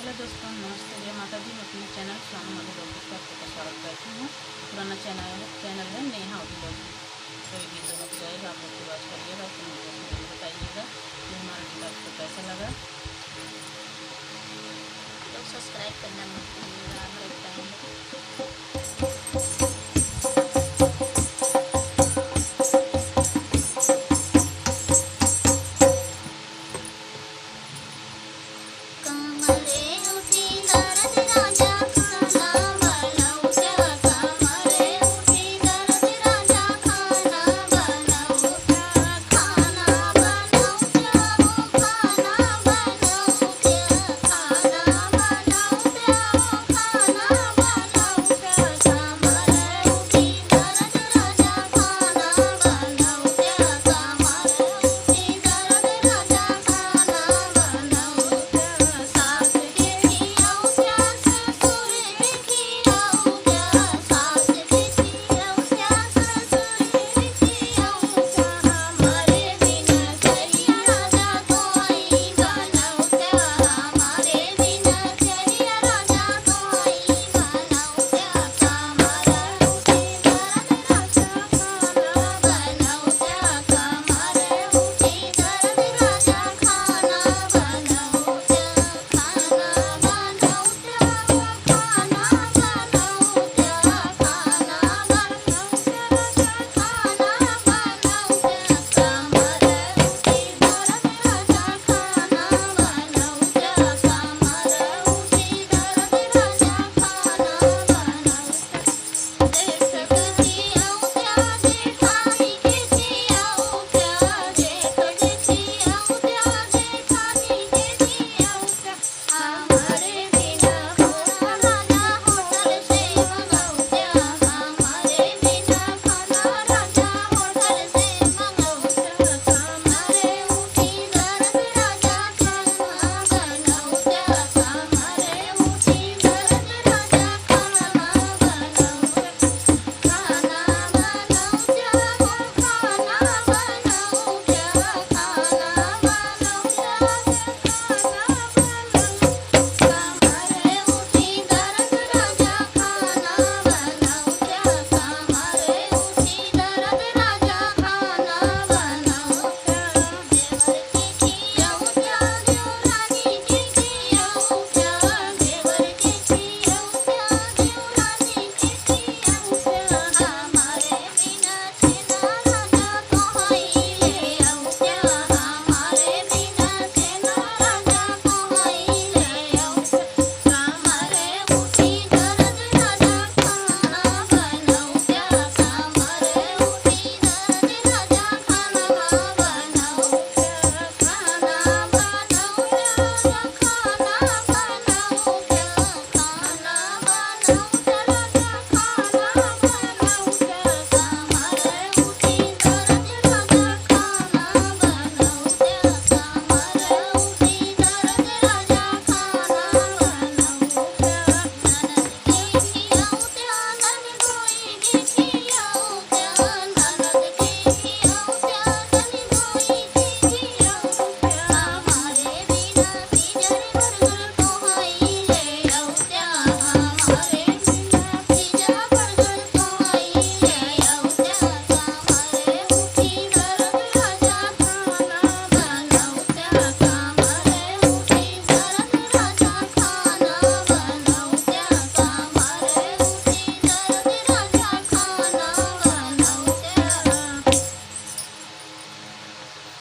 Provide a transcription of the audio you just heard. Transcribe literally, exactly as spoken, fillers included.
हेलो दोस्तों, नमस्ते, जय माता दी। मैं अपने चैनल सुहाना मधुर vlog पर आप सबका स्वागत करती हूँ। पुराना चैनल है, चैनल है नेहा vlog। तो ये वीडियो में जाएगा, आप लोग वॉच करिएगा, कमेंट बॉक्स में जरूर बताइएगा कि हमारा वीडियो आपको कैसा लगा। तो सब्सक्राइब करना मत भूलिएगा, हमारे टाइम